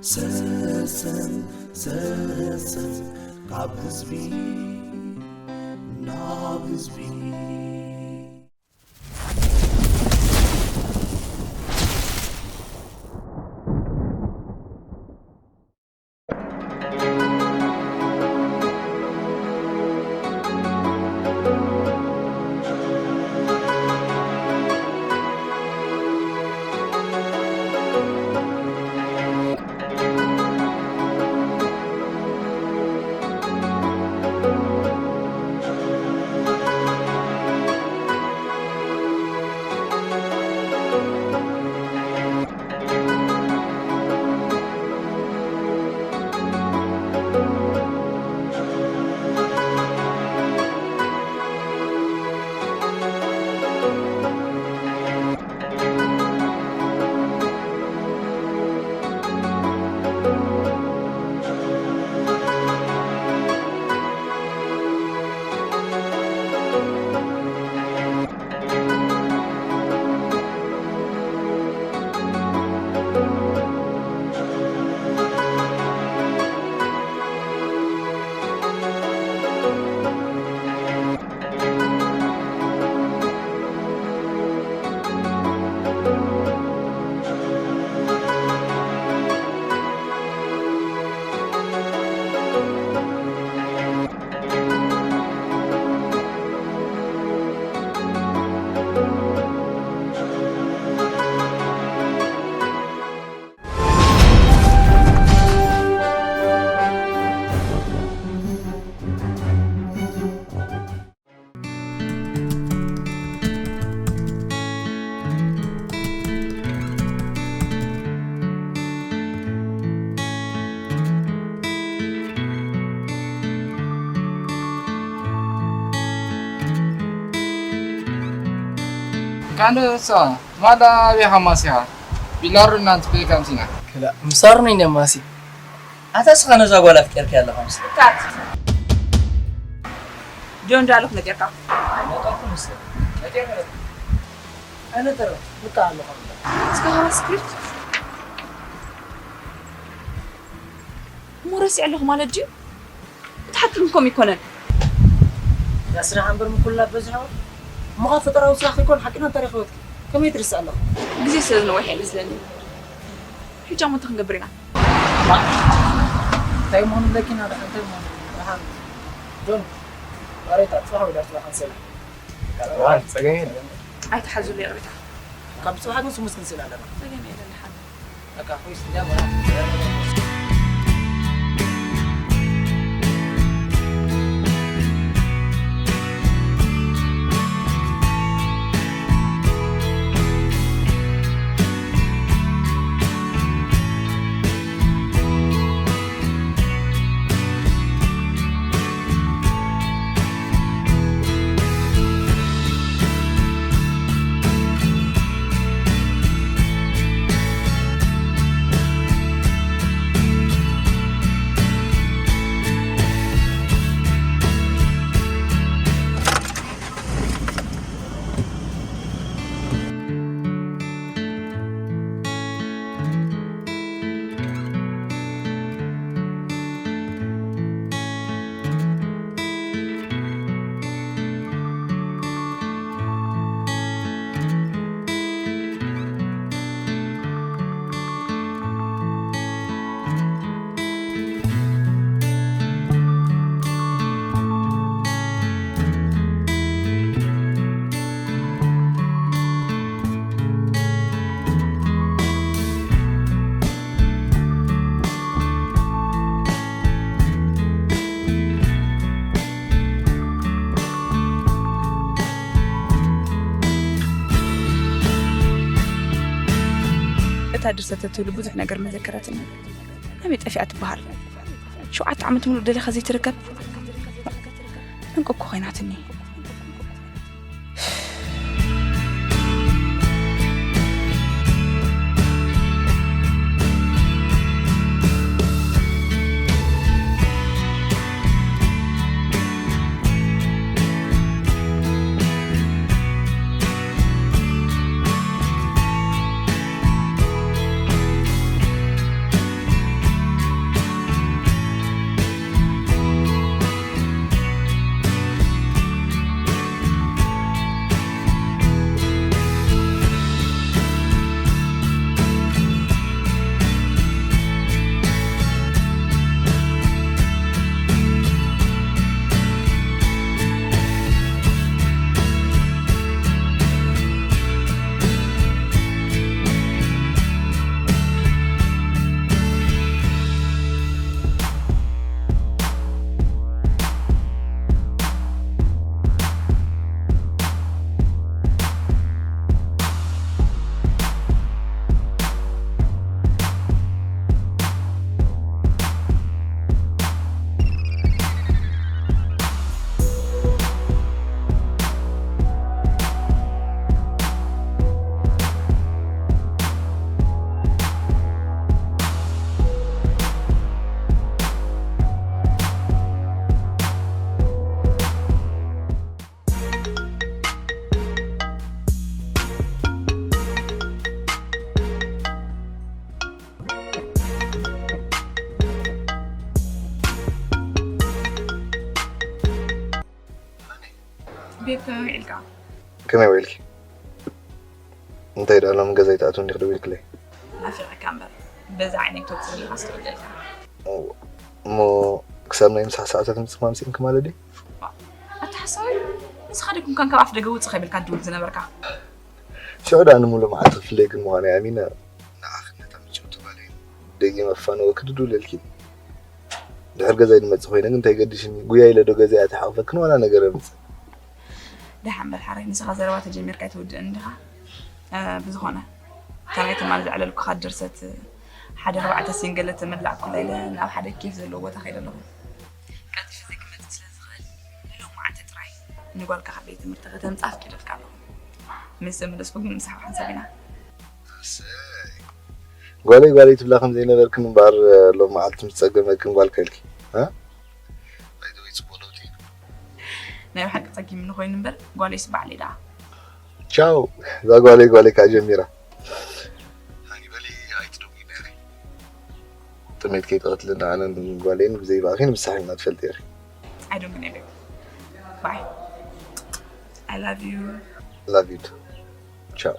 ሰሰን ሰሰን ካብ ህዝቢ ናብ ህዝቢ። ካንዶ ሳ ማዳ ቢያ ሐማሲያ ቢላሩ እናንት ቤካም ሲና። ክላ ምሳሩ ነኝ ደማሲ። ኣታ ስኻ ነዛ ጓል ኣፍቂርካያ ኣለኻ ምስለካ። ካት። ጆን ዳሎክ ነጢርካ። ኣይነጠርኩ ምስለ። ነጢር ነጢር። ኣይነጠር። ብቃ ኣለኻ። እስከ ሃዋ ስክሪፕት። እሞ ረሲዐ ኣለኹ ማለት ድዩ? እቲ ሓቂ ግን ከምኡ ኣይኮነን። እዛ ስራሕ እምበር ምኩላ በዚሓ። እሞ ካብ ፈጠራዊ ስራሕ ከይኮን ሓቂና እንታይ ረኺበትኪ? ከመይ ትርስዕ ኣለኻ? ግዜ ስለ ዝነውሐ እዩ መስለኒ። ሕጂ እሞ እንታይ ክንገብር ኢና? እንታይ ምዃኑ ብለኪና ደሓን እንታይ ምዃኑ ደሓን። ጆን፣ ባሬታ፣ ጽባሕ ወይ ዳር ጽባሕ ክንሰላ። እዋን፣ ጸገም የለን። ኣይትሓዙሉ ይቕሬታ። ካብ ጽባሕ ግን ስሙስ ክንስእል ኣለና። ጸገም የለን፣ ደሓን። በቃ፣ ሆይ፣ ስንዲያ በላ። እታ ድርሰት እትብሉ ብዙሕ ነገር መዘከረትኒ። ከመይ ጠፊኣ ትበሃል? ሸውዓተ ዓመት ሙሉእ ደሊኻ ዘይትርከብ? ዕንቂ እኮ ኮይናትኒ። ቤት ከመይ ውዒልካ? ከመይ ውዒልኪ? እንታይ ደኣ ሎም ገዛይ ትኣትው እንዲኽ ደዊልክለይ? ናፊቐካ እምበር በዛ ዓይነይ ክትወፅእ ኢልካ ስትውዕል ኢልካ። እሞ ክሳብ ናይ ምሳሕ ሰዓታት ምፅእ ማምሲእንኪ ማለት ድዩ? ኣታ ሓሳዊ ንስኻ ደኩም ካን ካብ ኣፍ ደገ ውፅእ ከይብልካ ትድውል ዝነበርካ። ሽዑ ደኣ ንምሉእ መዓልቲ ክፍለይ ግን ምዃነይ ኣሚነ ንዓኺ ነታ ምጭውቲ ጓለይ ደጊመ ክፋነወኪ ድድውለልኪ። ድሕር ገዛይ ድመጽእ ኮይነ ግን እንታይ ገዲሽኒ፣ ጉያ ኢለ ዶ ገዛይ ኣተሓቕፈክን ዋላ ነገር የምጽእ። ደሓን በል ሓራይ ንስኻ ዘረባ ተጀሚርካ ኣይትውድእን እንዲኻ። ብዝኾነ እታ ናይ ትማል ዘዕለልኩኻ ድርሰት ሓደ ኣርባዕተ ሲንገለ ተመላእኩላ ኢለ ናብ ሓደ ኬፍ ዘለዎ ቦታ ከይደ ኣለኹ። ቀልጢፈ ዘይክመጽእ ስለ ዝኽእል ንሎማዓንቲ ጥራይ ንጓልካ ካብ ቤት ትምህርቲ ከተምጽኣ ኣፍቂደልካ ኣለኹ። ምስ ተመለስኩ ግን ምሳሕ ሓንሳብ ኢና። ጓለይ ጓለይ ትብላ ከም ዘይነበርክን እምበኣር ሎም መዓልቲ ምስ ጸገመክን ጓልካ ኢልኪ። By the way ጽቡቕ ለውጢ እዩ። ናይ ብሓቂ ጸጊምኒ ኮይኑ እምበር ጓለይስ ባዕለይ ደኣ። ቻው እዛ ጓለይ ጓለይ ከዓ ጀሚራ። ሃኒ በሊ ኣይትደውዪ ነይሪ። ጥሜት ከይትቐትልና ኣነን ጓለይን ብዘይ ብኣኺ ንምሳሕ ኢና ትፈልጢ ኢኺ። I don't believe it. Bye. I love you. Love you too. Ciao.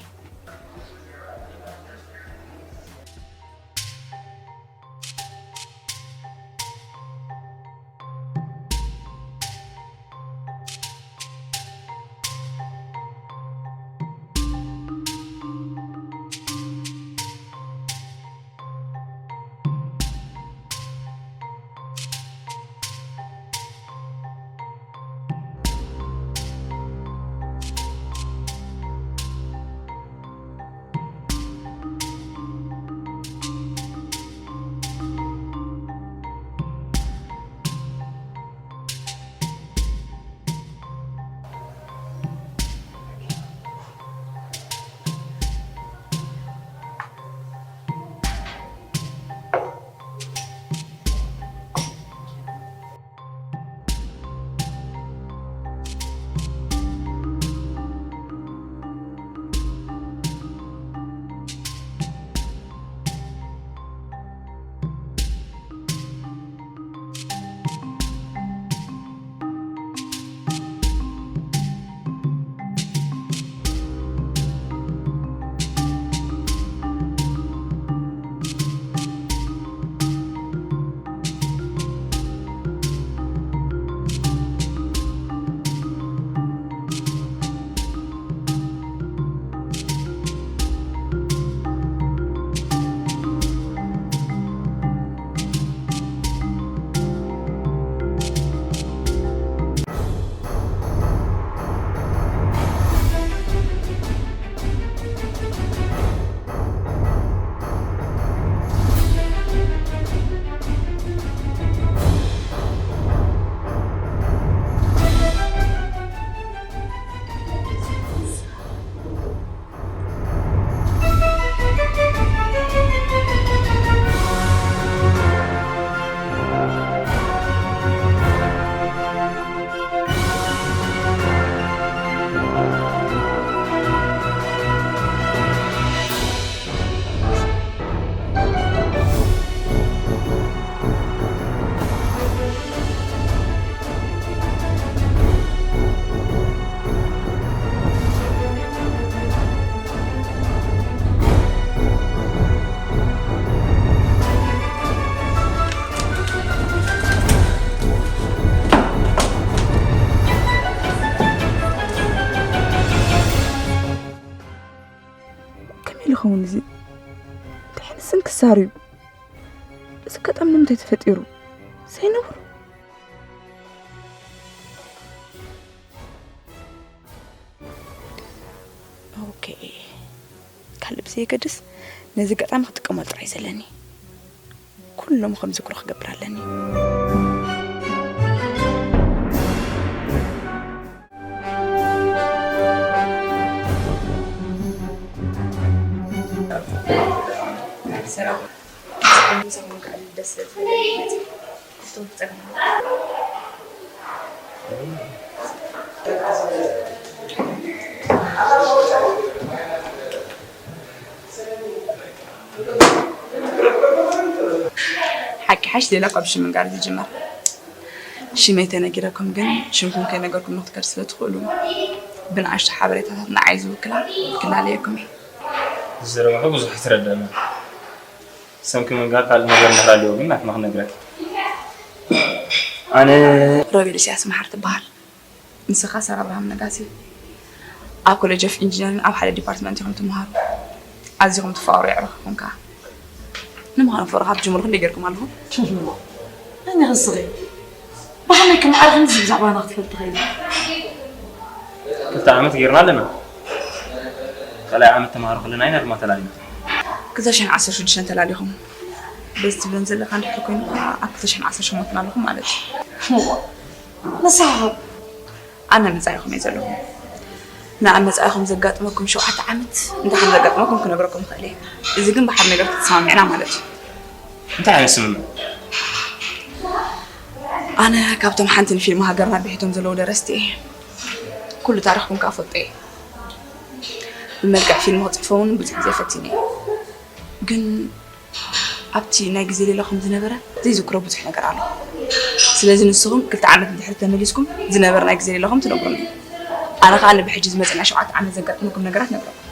ከመይ ኢሉ ኸውን እዚ? ድሕንስ እንክሳር እዩ። እዚ ኣጋጣሚ ንምንታይ ተፈጢሩ? ዘይነብሩ። ኦኬ። ካልእ ብዘየገድስ ነዚ ኣጋጣሚ ክጥቀመሉ ጥራይ ዘለኒ። ኩሎም ከም ዝክሩ ክገብር ኣለኒ። ሰላም። ሰላም፣ ሰላም፣ ደስ ስለዝበለኒ መፂ። ክፍቶ ትፀግሙ። ሓቂ ሓሽ ሌላ ካብ ሽም ጋር ዝጅመር። ሽመይ ተነጊረኩም ግን ሽምኩም ከይነገርኩም ክትከድ ስለ ትኽእሉ ብንኣሽቱ ሓበሬታታት ንዓይ ዝውክላ ክላለየኩም እየ። ዝዘረባኺ ብዙሕ ኣይተረድአና። ሰምኪ ምንጋር ካልእ ነገር እንድሕር ኣለዎ ግን ናትና ክነግረኪ። ኣነ ሮቤል ኢሳያስ መሓር ትበሃል። ንስኻ ሰር ኣብርሃም ነጋሲ። ኣብ ኮሌጅ ኦፍ ኢንጂነሪንግ ኣብ ሓደ ዲፓርትመንት ኢኹም ትመሃሩ። ኣዚኹም ትፋቐሩ የዕሩኽኩም ከኣ። ንምዃኑ ፍቕርኻ ትጅምሩ ክንደይ ጌርኩም ኣለኹም? ኣነ ኽስኺ ብኸመይ ከም ዓርኺ ንዚ ብዛዕባና ክትፈልጥ ኽኢሉ? ክልተ ዓመት ጌርና ኣለና። ካልኣይ ዓመት ተምሃሮ ከለና ኢና ድማ ተላሊና። ክልተ ሽሕን ዓሰርተ ሽዱሽተን ተላሊኹም። በዚ ትብለን ዘለኻ እንድሕር ኮይኑ ከኣ ኣብ ክልተ ሽሕን ዓሰርተ ሸሞንተን ኣለኹም ማለት እዩ። እዋ፣ ንስኻ ኣነ መጻኢኹም እየ ዘለኹ። ንኣብ መጻኢኹም ዘጋጥመኩም ሸውዓተ ዓመት እንታይ ከም ዘጋጥመኩም ክነግረኩም እኽእል እየ። እዚ ግን ብሓደ ነገር ተሰማሚዕና ማለት እዩ። እንታይ ዓይነት ስምምዕ? ኣነ ካብቶም ሓንቲ ንፊልም ሃገርና ብሒቶም ዘለዉ ደረስቲ እየ። ኩሉ ታሪኽኩም ከኣ ፈልጦ እየ። ብመልክዕ ፊልም ክጽሕፎ እውን ብዙሕ ግዜ ፈቲነ እየ። ግን ኣብቲ ናይ ግዜ ሌላኹም ዝነበረ ዘይዝክሮ ብዙሕ ነገር ኣሎ። ስለዚ ንስኹም ክልተ ዓመት ንድሕሪት ተመሊስኩም ዝነበረ ናይ ግዜ ሌላኹም ትነግሩኒ። ኣነ ከኣ ንብሕጂ ዝመጽእ ናይ ሸውዓተ ዓመት ዘጋጥመኩም ነገራት ነግረኩም።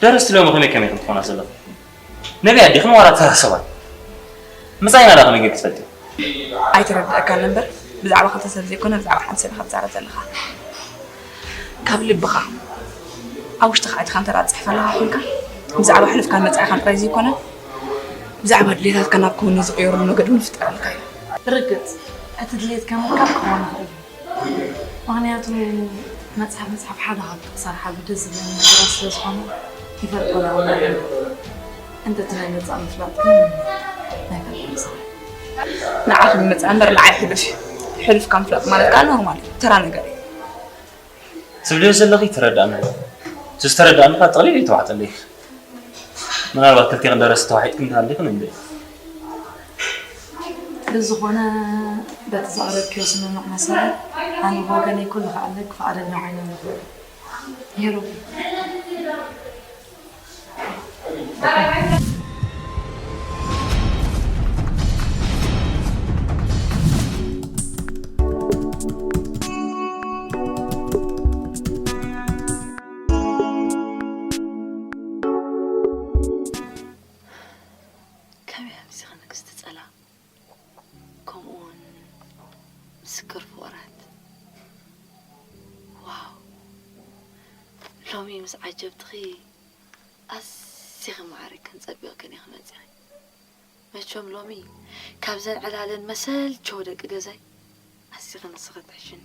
ደረስቲ ሎሚ ከመይ ከመይ ከም ትኾና ዘለኹም? ነቢያት ዲኽን ዋላ ተራ ሰባት? መጻኢና ዳ ከመይ ጌርኪ ትፈልጢ? ኣይተረድኣካን እምበር፣ ብዛዕባ ክልተ ሰብ ዘይኮነ፣ ብዛዕባ ሓንቲ ሰብ ኢኻ ትዛረብ ዘለኻ። ካብ ልብኻ፣ ኣብ ውሽጥኻ ኣቲኻ እንተ ደኣ ትጽሕፍ ኣለኻ ኮይንካ፣ ብዛዕባ ሕሉፍካን መጻኢኻን ጥራይ ዘይኮነ፣ ብዛዕባ ድሌታትካ ናብ ክውንነት ዝቕየሩሉ መገዲ እውን ይፍጠረልካ እዩ። ርግጽ፣ እቲ ድሌትካ ምርካብ ክኸውን ይኽእል እዩ። ምኽንያቱ መጽሓፍ ምጽሓፍ ሓደ ካብቲ ክሰርሓሉ ደስ ዝብለኒ ነገራት ስለ ዝኾነ ይፈልጦ ነበረ። እንተ እቲ ናይ መጻኢ ምፍላጥ ግን ናይ ፈለማ ስራሕ። ንዓኺ ምምጻእ እምበር ንዓይ ሕሉፍ እዩ። ሕሉፍካ ምፍላጥ ማለት ከኣ ኖርማል እዩ፣ ተራ ነገር እዩ። ትብልዮ ዘለኺ ይተረድኣኒ ኣሎ። እቲ ዝተረድኣኒ ከኣ ጠቕሊሉ ይተባዕጠለይ። ምናልባት ክልቴኽን ደረስቲ ተዋሒጥክን ትሃልይኽን እንድዒ። ብዝኾነ በቲ ዘቕረብክዮ ስምምዕ መሰረት ኣነ ብወገነይ ኩሉ ክኣለኪ ፍቓደኛ ኮይነ ኣለኹ። ሄሩ። ከመይ ኣምሲኺ ንግስቲ ጸላ? ከምኡውን ምስክር ፍቑራት። ዋው! ሎሚ ምስ ዓጀብትኺ ኣዚኺ ማዕሪግክን ጸቢቕክን ኢኺ መጺኺ። መቸም ሎሚ ካብዘን ዕላለን መሰልቸው ደቂ ገዛይ ኣዚኺ ንስኺ ትሕሽኒ።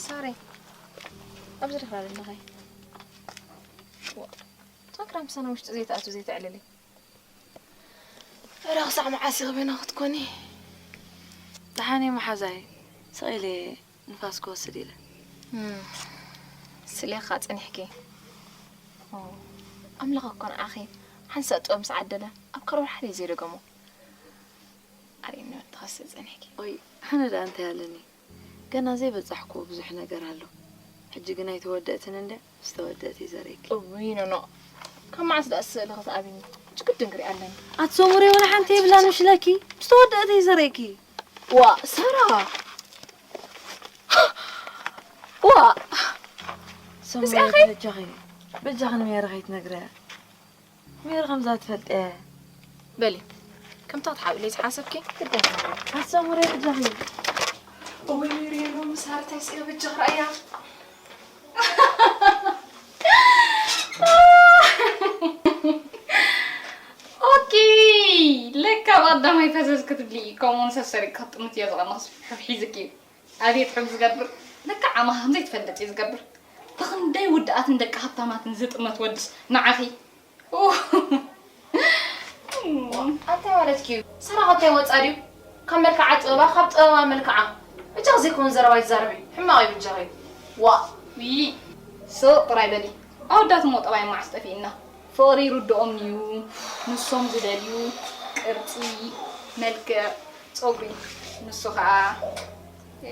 ሳሬ፣ ኣብዚ ዲኻ ዘለኺ? ዋ፣ እቶም ክዳን ምሳና ውሽጢ ዘይትኣትዊ ዘይተዕልሊ። እረ ክሳዕ መዓስ ኢኺ በይና ክትኮኒ? ደሓን እየ መሓዛይ፣ ስቕ ኢለ ንፋስ ክወስድ ኢለ። እም፣ ስሌኻ ጸኒሕኪ። ኦ፣ ኣምላኽ እኮ ንዓኺ ሓንሳእ ጥበብ ምስ ዓደለ ኣብ ካልእ ወርሒ ዘይደገሞ። ኣርእኒ ትኸስእ ጸኒሕኪ። ኦይ፣ ኣነ ደኣ እንታይ ኣለኒ? ገና ዘይበጻሕኩዎ ብዙሕ ነገር ኣሎ። ሕጂ ግን ኣይተወደእትን እንድያ፣ ምስ ተወደእት እዩ ዘርእየኪ። እውይ፣ ኖኖ። ካብ መዓስ ደኣ ስእሊ ክትኣብኒ? ጅግድ እንግሪ ኣለኒ። ኣቲ ሰሙረይ፣ ወላ ሓንቲ የብላን ምሽለኪ። ምስ ተወደእት እዩ ዘርእየኪ። ዋ፣ ሳራ። ዋ። ሰሙረይ፣ መጺኣኺ? በጃኺ፣ በጃኺ ንሜሪ ከይትነግርያ። ሜሪ ከምዛ ትፈልጥያ። በሊ፣ ከምታ ክትሓብእለይ ዝሓሰብኪ ግደፍ። ሓሳብ ወረ በጃኺ። እወይ ሜሪ፣ ሎሚ ሳርታይ ስኢለ በጃኺ ረኣያ። ኦኬ፣ ለካ ኣብ ኣዳማይ ፈዘዝ ክትብሊ፣ ከምኡውን ሰብ ሰሪቕ ክትጥምት እየ ዝቐንስ፣ ሕፍ ሒዝኪ። ኣቤት ሕም ዝገብር፣ ለካ ዓማኻ ከምዘይ ትፈልጥ እዩ ዝገብር። ብኽንደይ ውድኣትን ደቂ ሃብታማትን ዝጥመት ወድስ ንዓኺ። ኡ። ኣንታይ ማለትኪ እዩ? ሰራቒ እንታይ ወጻ ድዩ? ካብ መልክዓ ጥበባ፣ ካብ ጥበባ መልክዓ። ብጃኺ ዘይኮን ዘረባ ይዛረቢ። ሕማቕ እዩ ብጃኺ። ዋ። ዊ። ስቕ ጥራይ በሊ። ኣወዳት እሞ ጠባይ መዓስ ጠፊእና? ፍቕሪ ይርድኦም እዩ። ንሶም ዝደልዩ ቅርጺ፣ መልክዕ፣ ጸጉሪ። ንሱ ኸኣ፣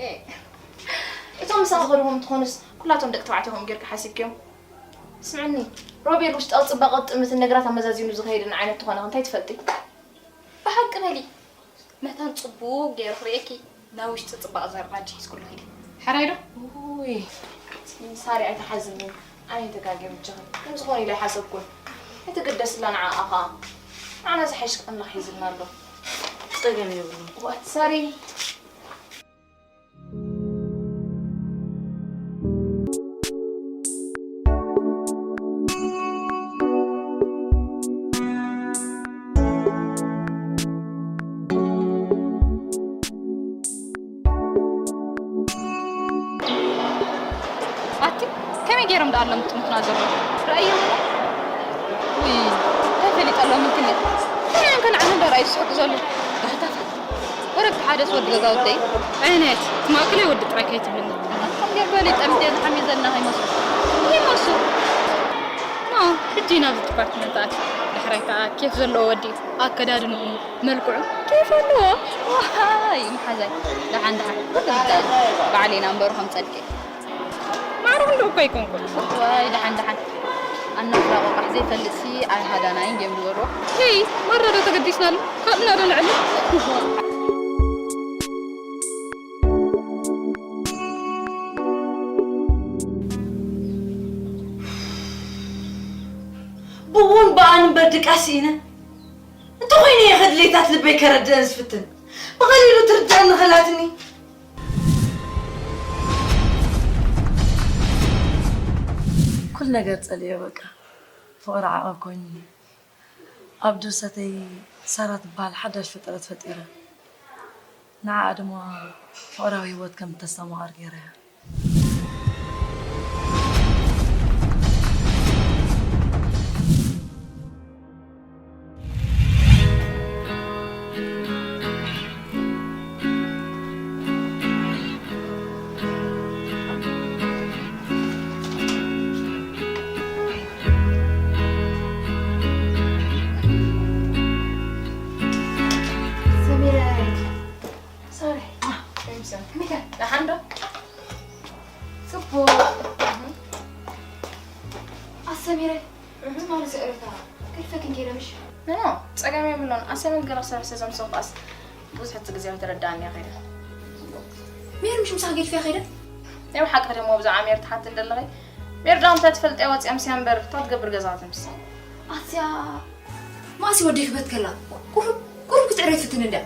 ኤ። እቶም ምሳኺ ዝኸድዎም እንትኾኑስ ኩላቶም ደቂ ተባዕትዮ ከምኡ ጌርኪ ሓሲብክዮም? ስምዕኒ፣ ሮቤል ውሽጣዊ ጽባቐ ጥምትን ነገራት ኣመዛዚኑ ዝኸይድን ዓይነት ትኾነ እንታይ ትፈልጢ? ብሓቂ በሊ፣ መታን ጽቡቕ ገይሩ ክርእየኪ ናብ ውሽጢ ጽባቐ ዘራጅ ሒዝኩሉ ኺዲ። ሕራይ ዶ? ውይ፣ ሳሪ ኣይትሓዝኒ። ኣነ ተጋግየ ብጃኺ። ከም ዝኾነ ኢለ ኣይሓሰብኩን። ኣይትግደስላ ንዓኣ ኸኣ። ንዓና ዝሓይሽ ኣምላኽ ሒዝልና ኣሎ። ጸገም የብሉን። ዋት ሳሪ። ኣቲ ከመይ ገይሮም ደኣ ኣለሙ ጥምትና ዘለዉ? ረኣዮም። ውይ፣ እንታይ ፈሊጠሎም እንትን እየ። ከመይ ከ ንዓና እንዳረኣዩ ዝስሕቁ ዘለዉ? ባህታታት። ወረብቲ ሓደስ ወዲ ገዛውተይ። ዓይነት፣ ማእከላይ ወዲ ጥራይ ከይትብልኒ። ከምገ ፈሊጠም እንዴ ንሓሚዘና ከይመስሉ። ይመስሉ። ኖ፣ ሕጂ ናብዚ ዲፓርትመንት ኣት። ዳሕራይ ከኣ ኬፍ ዘለዎ ወዲ ኣከዳድንኡ፣ መልክዑ ኬፍ ኣለዎ። ዋይ፣ መሓዛይ። ደሓን፣ ደሓን። ባዕለይ ናምበሩ ከም ጸድቂ። ማዕረ ክንድኡ እኮ ኣይኮንኩን። ዋይ፣ ደሓን፣ ደሓን። ኣናፍራ ቆቃሕ ዘይፈልጥሲ ኣይሃዳናይን ድዮም ዝበልዎ? ሄይ፣ ማራ ዶ ተገዲስናሉ? ካብና ዶ ንዕሊ? ብእውን ብኣን እምበር ድቃስ ስኢነ። እንተኾይነ እየ ከድሌታት ልበይ ከረድእን ዝፍትን። ብቐሊሉ ትርድእኒ ኸላትኒ። ኩሉ ነገር ጸሊኤ በቃ። ፍቕሪ ዓቐብ ኮይኑኒ። ኣብ ድርሰተይ ሳራ ትበሃል ሓዳሽ ፍጥረት ፈጢረ። ንዓኣ ድማ ፍቕራዊ ህይወት ከም እተስተማቕር ገይረያ። ሰሚረ፣ ሶሪ። ደሓን ዶ? ጽቡቕ። ኣሰሚረ፣ ትማሊ ስዕረታ ከልፈክን ከይደ ምሽ? ኖ፣ ጸገም የብሉን። ኣሳይመንት ገለ ክሰርሕ ስለ ዘምሰኹ ከኣስ ብዙሕ እቲ ግዜ ኣይተረድኣኒ እያ ከይደ። ሜሪ ምሽ ምሳኻ ገዲፋ ከይደ? ናይ ብሓቂ ደሞ ብዛዕባ ሜሪ ትሓቲ እንደለኺ፣ ሜሪ ዳኣ እንታይ ትፈልጥ እያ ወጺኣ ምስያ እምበር፣ እንታይ ትገብር ገዛ ትምስ? ኣስያ፣ ማእሲ ወደይ ክበት ከላ፣ ቁሩብ፣ ቁሩብ ክትዕረይ ትፍትን እንድያ።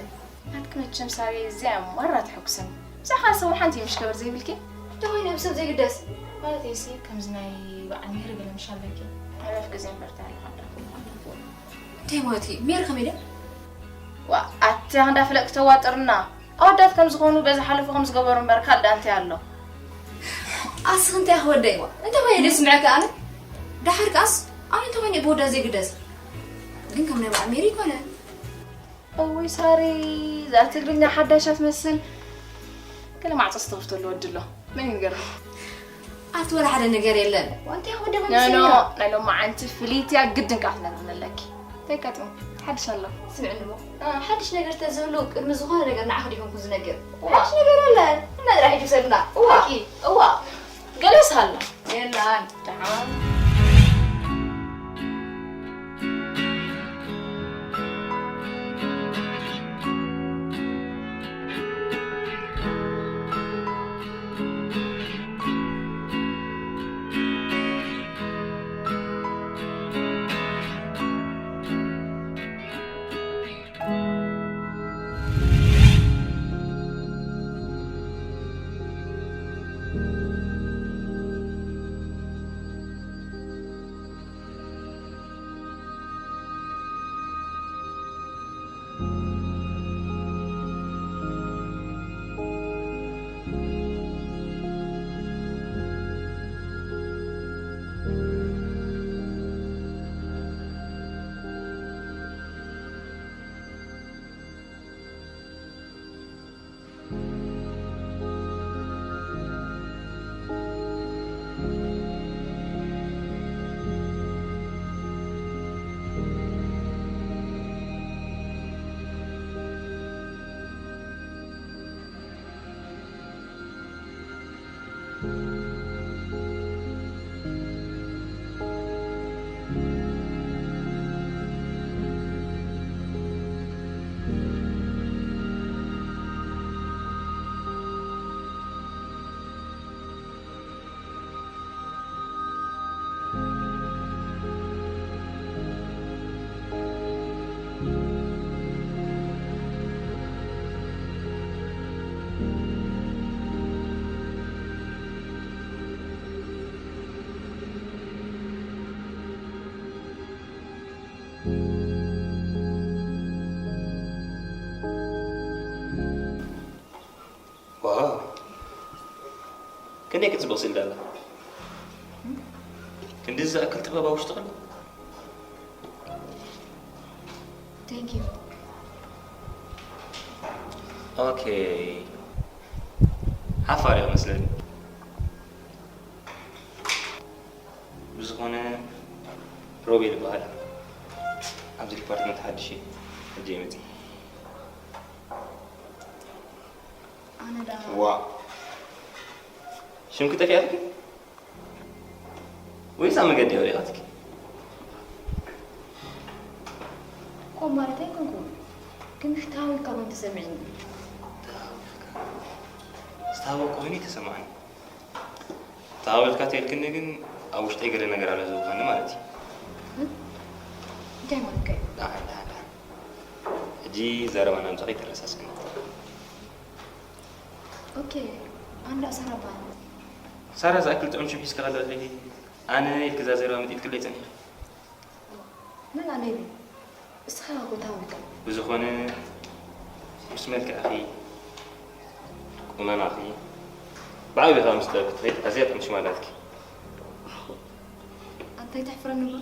ናትኪ መቸም ሳሪ እዚኣ እያ ማራ ተሐጉሰኒ። ብዛዕባ ሰብ ሓንቲ ምሽ ከበር ዘይብልኪ? እንተኾይነ ብሰብ ዘይግደስ። ማለተይሲ ከምዚ ናይ በዓል ሜሪ ገለ ምሽ ኣለኪ። ሕሉፍ ግዜ እምበር እንታይ ኣለካ እንዳ እንታይ ማለት እዩ? ሜሪ ከመይ ድያ? ዋ፣ ኣቲ ክንዳ ፍለጥ ክተዋጥርና። ኣወዳት ከም ዝኾኑ በዚ ሓለፉ ከም ዝገበሩ እምበር ካልእ ዳ እንታይ ኣሎ? ኣስኺ እንታይ ክወደይዋ? እንተኾይነ ደስ ምዐካ ኣነ። ደሓር ከኣስ ኣነ እንተኾይነ ብወዳ ዘይግደስ። ግን ከም ናይ በዓል ሜሪ ይኮነ። እውይ ሳሪ፣ እዛ ትግርኛ ሓዳሽ እያ ትመስል። ገለ ማዕጾ ዝተኸፍተሉ ወዲ ኣሎ። መን ይንገር? ኣብቲ ወላ ሓደ ነገር የለን። ዋንታ ወዲ ኖ፣ ኖ፣ መንስያ። ናይ ሎማዓንቲ ፍልይቲ እያ፣ ግድን ከኣ ክትነግርኒ ኣለኪ። እንታይ ኣጋጢሙ? ሓድሽ ኣሎ። ስምዕኒ እሞ፣ እ፣ ሓድሽ ነገር ተዝህሉ ቅድሚ ዝኾነ ነገር ንዓኺ ዲኹም ዝነግር? ዋ። ሓድሽ ነገር የለን። እና ጥራሕ ሂጂ ውሰድና። እዋ። እዋ። ገለስ ኣሎ። የለን። ደሓን። ከመይ ክጽብቕ ስእሊ ኣላ? ክንድዚ ዝኣክል ጥበብ ኣብ ውሽጥኺ ኣሎ? Thank you። ኦኬ። ሓፋር እያ መስለኒ። ብዝኾነ ሮቤል ይበሃል። ኣብዚ ዲፓርትመንት ሓድሽ እየ። ሕጂ እየ መፂእ። ኣነ ደኣ ዋ ሽምኪ ጠፊኣትኪ ወይስ ኣብ መገዲ ወዲቓትኪ? ኮም ማለት ኣይኮንኩን ግን ክተሃዊካ ኮን ተሰሚዕኒ። ዝተሃወ ኮይኑ ተሰማዕኒ። ተሃወልካ ተልክኒ ግን ኣብ ውሽጠይ ገለ ነገር ኣሎ ዝውካኒ ማለት እዩ። እንታይ ማለት ከ ደሓን ደሓን ደሓን። ሕጂ ዘረባና ምጻእ ይተረሳስኒ። ኦኬ ኣንዳ ሰራባ ሳራ ዝኣክል ጥዑም ሽም ሒዝካ ከለኺ ኣነ ኢልኪ እዛ ዘረባ መጢጥክለይ ጸኒኺ። ምን ኣነ ኢሉ እስኻ እኮ ታዊካ ብዝኾነ ምስ መልክዕኺ ቁመናኺ ብዓብኻ ምስ ጥበብ ክትኸይድ ኣዝያ ጥዕምቲ ሽም ኣላትኪ። ኣንታይ ተሕፍረኒ እባ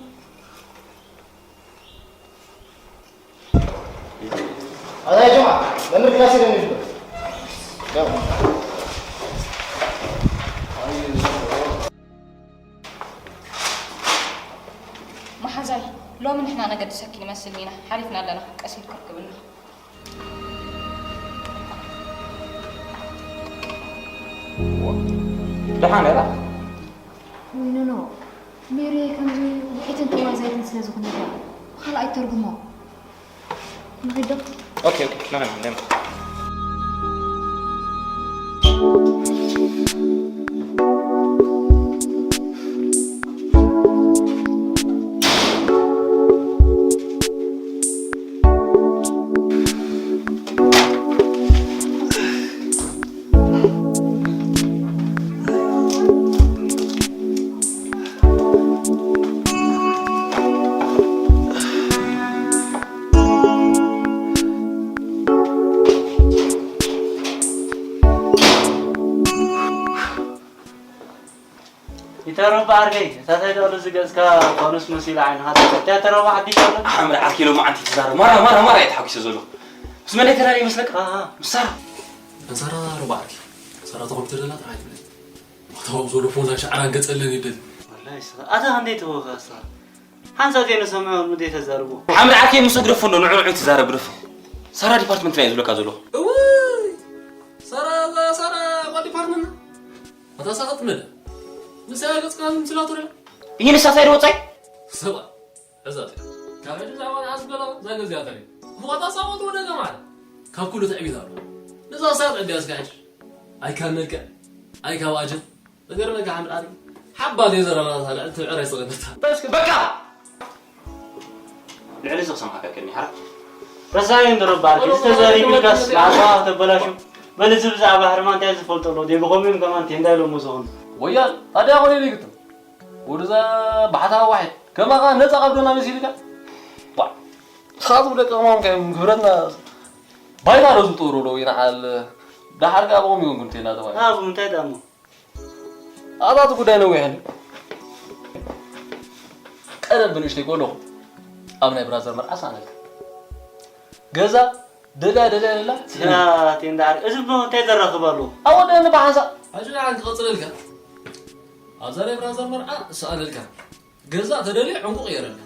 ኣታ ጀማ መምህር ክላስ የለን ይብሎ መሓዛይ ሎሚ ንሕና ነገድሰኪ ንመስል ኢና ሓሊፍና ኣለና ቀስ ኢልካ ርክብና ደሓን እያ ወይ ኖኖ ሜሪ ከምዚ ውሒትን ተዋዛይትን ስለ ዝኾነት እያ ብኻልኣይ ተርጉሞ ንኺዶ ኦኬ ኦኬ ና ና ና ይተረባ ዓርከይ፣ እታ ታይ ደቕሊ ዝገጽካ ፋኑስ መሲላ ዓይንኻ ተኸፍታ። ይተረባ ሓድሽ ኣሎ። ሓምድ ዓርከይ ሎማዓንቲ ትዛረብ። ማራ ማራ ማራ እየ ተሓጒሰ ዘለኹ። ምስ መለይ ተላለየ ይመስለካ? ኣሃ። ምስ ሳራ። ኣንሳራ ሮባ ዓርከይ። ሳራ ተኾምቲ ደላ ጥራሕ ኣይትብለኒ። ኣታ ኣብዞ ዶ ፎንዛ ሻዕራን ገጸለን ይደል። ወላሂ ስኻ። ኣታ ክንደይ ተወኻ ስኻ። ሓንሳብ ዘይንሰምዖ ምንታይ ተዛርቦ። ሓምድ ዓርከይ ምስ እግደፎ እንዶ ንዑ ንዑ ትዛረብ ግደፎ። ሳራ ዲፓርትመንትና እየ ዝብለካ ዘለኹ። እውይ! ሳራ ሳራ ዲፓርትመንትና ኣታ ሳቐጥ መደ ንሳ ገጽካ ምስላቱ ረ ይህ ንሳ ሳይድ ወጻይ ሰባ እዛ ካብ ሕጂ ብዛዕባ ንዓስ በላ እዛ ገዚኣ ተሪ ሙቐታ ሳቐጥ ወደ ገማል ካብ ኩሉ ትዕቢት ኣሎ ንዛ ሳት ዕድያ እስካ ሕጂ ኣይ ካብ መልክዕ ኣይ ካብ ኣጀብ ነገር መጋ ሓምድ ኣሪ ሓባ ዘይዘረባታ ልዕል ትብዕር ኣይሰገደታ በቃ ልዕሊ እዚ ክሰምዓካ ከኒ ሓራ ረሳይ እንዶ ረባር እዚ ተዛሪብልካስ ንዓኻ ከተበላሹ በል እዚ ብዛዕባ ሕርማ እንታይ ዝፈልጦ ኣሎ ደይ ብኸምኡ እዮም ከማን ቴንዳ ኢሎሞ ዝኾኑ ወያል ታዲያ ኮነ ይግጥም ወደዛ ባሕታ ዋሕድ ከማኻ ነፃ ቀብዶና መሲልካ ባ ኻቱ ደቂ ከማን ከ ክብረትና ባይታ ረዙ ጥሩ ሎ ይንዓል ዳሓር ጋር ቦም ይሆን ኩንቴና ተባይ ኣብ እንታይ ዳሞ ኣባቱ ጉዳይ ነዊሕ እዩ። ቀደም ብንእሽተይ ቆለኹ ኣብ ናይ ብራዘር መርዓ ሰኣነልካ። ገዛ ደልያ ደልያ ደላ ያቴ እንዳዓር እዚ ብሞ እንታይ ዘራኽብ ኣለዎ? ኣብ ወደ ንባሓንሳ ኣጅና ዓን ክቐጽለልካ ኣብዛ ናይ ብራዘር መርዓ ሰኣነልካ። ገዛ ተደልዩ ዕንቁ ቀየረልካ።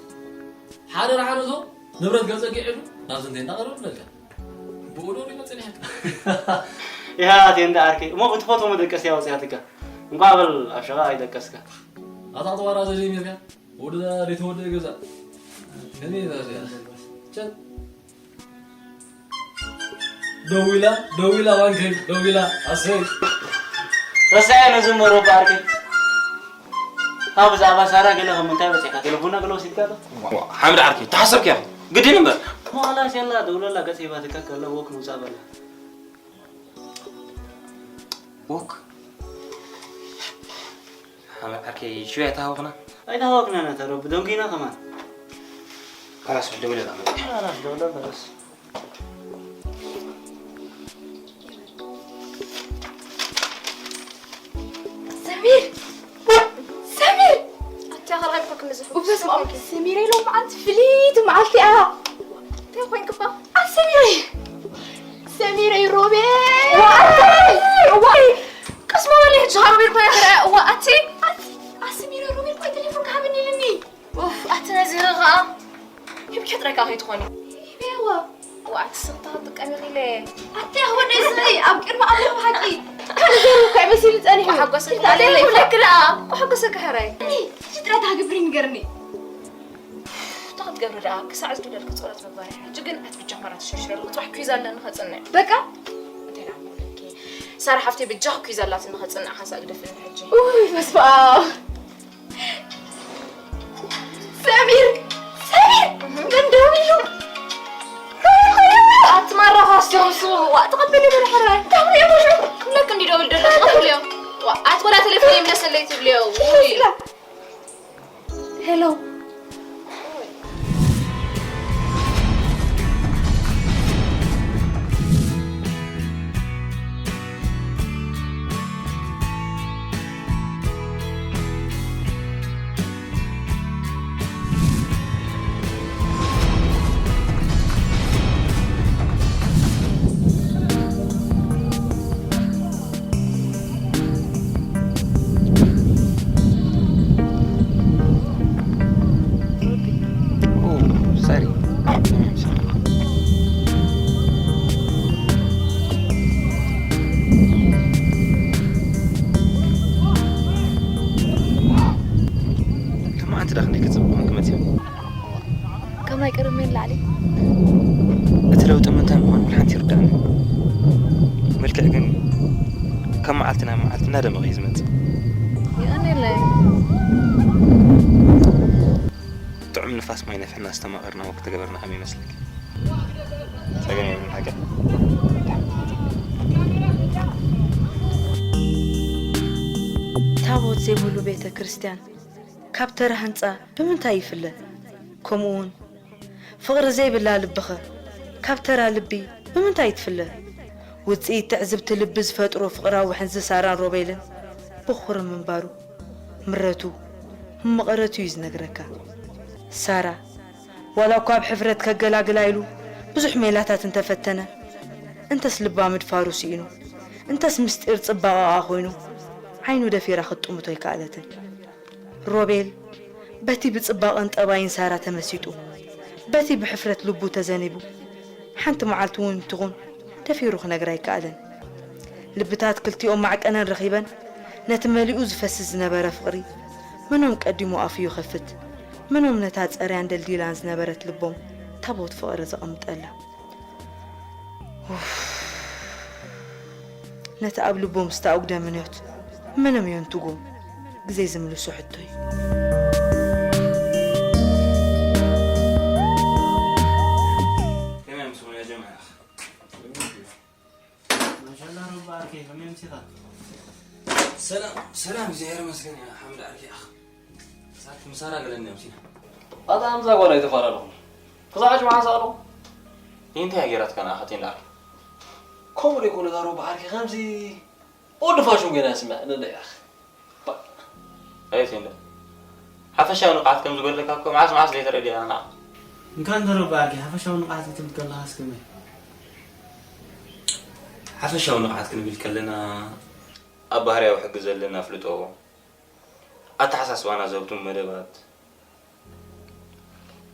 ሓደ ረሓነ እዞ ንብረት ገጸ ጌዕሉ ናብዚ እንታይ እንዳቐረብለልካ። ብኡዶ ሪመ ጽኒሕካ። ያቴ እንዳዓርከይ እሞ ብትፈትዎ መደቀስ ያወጽያትካ። እንኳዕ በል ኣብ ሸቓ ኣይደቀስካ። ኣታ ተዋራዘ ዘይሚርካ ወደ ዘይተወደ ገዛ። ከመይ ይዛዘ ቸት ደዊላ ደዊላ ዋንከይ ደዊላ ኣሰይ ረሳያ ነዚ መሮ ባርከይ ካብ ብዛዕባ ሳራ ገለ ከም እንታይ በፂሕካ ቴሌፎና ገለ ወሲድካ ዶ ሓምድ ዓርከይ ተሓሰብክያ ግድን እምበር ሞላ ሴላ ደውለላ ገፂ ባትካ ከለ ወክ ምውፃእ በላ ወክ ሓመድ ዓርከይ ሽው ኣይተሃወኽና ኣይተሃወኽና ኢና ተረቡ ደንጉና ከማን ካላስ ሕደውለ ላመ ደውለ በለስ ሰሚር! ኣታ ካልኣይ እኮ ክንዝሕ። ኡፍ፣ በስመ ኣብ። ሰሚረይ፣ ሎምዓንቲ ፍልይቲ መዓልቲ እያ። እንታይ ኮይንክባ? ኣ፣ ሰሚረይ! ሰሚረይ፣ ሮቤል! ዋይ! ዋይ! ቀስ በሊ፣ ሕጂ ሮቤል እኮ እያ ትረአ። እዋ፣ ኣቲ! ኣቲ! ኣ፣ ሰሚረይ፣ ሮቤል እኮ ቴሌፎን ክሃበኒ ኢሉኒ። ኡፍ፣ ኣቲ ነዚ ኸኣ ሂብኪ ጥራይ ከኣ ከይትኾኒ። ሂበዋ። ዋእ፣ ኣቲ ስኽታ ክትጥቀሚ ኢኺ ኢለ። ኣቲ ኣወደይ ስኺ ኣብ ቅድሚ ኣምላኽ ብሓቂ። ካልእ ዘይብሉ እኮ እዩ መሲሉ ጸኒሑ። ሓጎሰ እንታይ ክለይ ኣለለይ። ፍለክ ደኣ፣ ሓጎሰ ክሕረይ። እኒ፣ ሕጂ ጥራይ እንታይ ክገብር እዩ ንገርኒ። እንታይ ክትገብሪ ደኣ፣ ክሳዕ ዝድውለልኪ ጸሎት ምግባር እዩ። ሕጂ ግን ኣቲ ብጃኹም ተሸርሽሩ ኣለኹ፣ ጽባሕ ኲዝ ኣለኒ ከጽንዕ። በቃ። እንታይ ደኣ ምብለኪ? ሳራ ሓፍተይ ብጃኺ ኲዝ ኣላትኒ ከጽንዕ፣ ሓንሳእ ግደፍኒ ሕጂ። ኡይ፣ በስመ ኣብ። ሰሚር! ሰሚር! መን ደዊሉ? ኣቲ ማራ ኳስ ጆምሱ፣ ዋእ፣ ተቐበሊ በለ ሕራይ። እንታይ እሞ ሽዑ ክብለክ እንዲ ደውል ደሎ፣ ተቐበልዮ። ዋእ፣ ኣቲ ወላ ቴሌፎን ይምለሰለይ ትብልዮ። ውይ። ኢላ። ሄሎ። ኦ፣ ሳሪ። ሎማዓንቲ ደኣ ክንደይ ክጽብቕ ክመጽእ። ከማይ ቅርብ ሜን ላዕሊ። እቲ ለውጢ ምንታይ ምዃኑ ሓንቲ ይርዳእኒ። መልክዕ ግን ካብ መዓልቲ ናብ መዓልቲ እናደመቐ እዩ ዝመጽእ። የቐንየለይ። ጥዑም ንፋስ ማይ ነፊሕና ዝተማቐርና ወክ ተገበርና ከመይ ይመስለኪ? ጸገም የብሉን ሓቂ። ታቦት ዘይብሉ ቤተ ክርስቲያን ካብ ተራ ህንጻ ብምንታይ ይፍለ? ከምኡውን ፍቕሪ ዘይብላ ልቢኸ ካብ ተራ ልቢ ብምንታይ ትፍለ? ውጽኢት ትዕዝብቲ ልቢ ዝፈጥሮ ፍቕራዊ ሕንዚ ሳራን ሮቤልን ብኹር ምንባሩ ምረቱ መቐረቱ እዩ ዝነግረካ። ሳራ ዋላ እኳ ኣብ ሕፍረት ከገላግላ ኢሉ ብዙሕ ሜላታት እንተፈተነ፣ እንተስ ልባ ምድፋሩ ስኢኑ፣ እንተስ ምስጢር ጽባቐኣ ኮይኑ ዓይኑ ደፊራ ክትጥምቶ ኣይከኣለትን። ሮቤል በቲ ብጽባቐን ጠባይን ሳራ ተመሲጡ፣ በቲ ብሕፍረት ልቡ ተዘኒቡ፣ ሓንቲ መዓልቲ እውን ትኹን ደፊሩ ክነግራ ኣይከኣለን። ልብታት ክልቲኦም ማዕቀነን ረኺበን፣ ነቲ መሊኡ ዝፈስስ ዝነበረ ፍቕሪ፣ መኖም ቀዲሙ ኣፉ ይኸፍት፣ መኖም ነታ ጸርያን ደልዲላን ዝነበረት ልቦም ታቦት ፍቕሪ ዘቐምጠላ። ኡፍ። ነቲ ኣብ ልቦም ዝተኣጉደ ምንዮት መኖም የንትጎ? ግዜ ዝምልሶ ሕቶ እዩ። ከመይ ኣምስኹም ያ ጀማዓ? ማሻላ ረቢ ዓርከይ፣ ከመይ ኣምሲኻ? ሰላም፣ ሰላም፣ እግዚኣብሔር ይመስገን፣ ያ ሓምድ ዓርከይ ኣኽ። ሳት ምሳራ ገለኒ ኣምሲና። ኣታ ኣምዛ ጓል ኣይተፈላለኹም። ክሳዕ ሕጂ መዓስ ኣለኹ? እንታይ እያ ገይራትካ ንኣኻ ቴንዳ ዓርከይ? ከምኡ ደይኮነ እዛ ሮባ ዓርከይ፣ ከምዚ ኦልድ ፋሽን ገይራ ስምዕ፣ ንንሕ ኢኻ። ኣየት እንደ ሓፈሻዊ ንቕሓት ከም ዝጎድለካ እኮ መዓስ መዓስ ዘይተረድኣ ንዓ። እንካ እንተ ረባ ዓርከይ ሓፈሻዊ ንቕሓት ክትብል ከለኻስ ከመይ? ሓፈሻዊ ንቕሓት ክንብል ከለና ኣብ ባህርያዊ ሕጊ ዘለና ኣፍልጦ፣ ኣተሓሳስባና ዘህብትሙ መደባት፣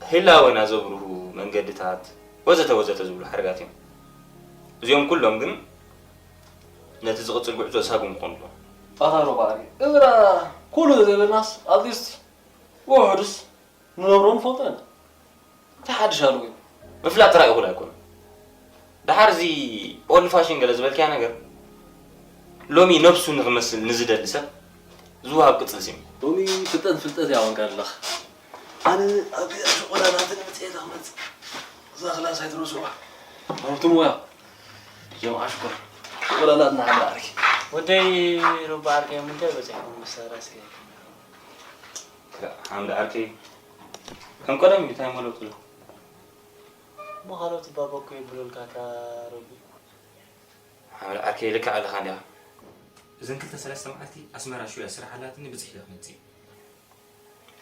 ህላወና ዘብርሁ መንገድታት ወዘተ ወዘተ ዝብሉ ሓረጋት እዮም። እዚኦም ኩሎም ግን ነቲ ዝቕጽል ጉዕዞ ሳጉም ክኾኑ ኣለዎም። ኣታ ሮባ ዓርከይ፣ እዝና ኩሉ ዘይበልናስ ኣትሊስት ውሑድስ ንነብሮ ንፈልጦ ኢና። እንታይ ሓድሽ ኣሎ ግን? ምፍላጥ ጥራይ እኹል ኣይኮነን። ደሓር እዚ ኦልድ ፋሽን ገለ ዝበልካዮ ነገር ሎሚ ነብሱ ንኽመስል ንዝደሊ ሰብ ዝወሃብ ቅጽል ስም እዩ። ሎሚ ፍልጠት ፍልጠት እያ ኮንካ ዘለኻ። ኣነ ኣብ ገዛ ሸቆላ ናተን መጽሔት ክመጽእ እዛ ክላስ ኣይትረስዑዋ። ሃብቲ ሞያ ጀምዓ ሽኮር ሸቆላ ናትና ሓምድ ዓርከይ። ወደይ ሩባ ዓርከይ ምንታይ በጺሕኩም ምስ ሳራ እስከ? ሓምድ ዓርከይ ከም ቀደም እዩ፣ እንታይ እሞ ለውጢ ኣሎ? እሞ ካልኦት ባባ እኮ ይብሉልካ እታ ሮቢ። ሓምድ ዓርከይ ልክዕ ኣለኻ እንዲኻ። እዘን ክልተ ሰለስተ መዓልቲ ኣስመራ ሽውያ ስራሕ ኣላትኒ፣ ብጽሕ ኢለ ክመጽእ።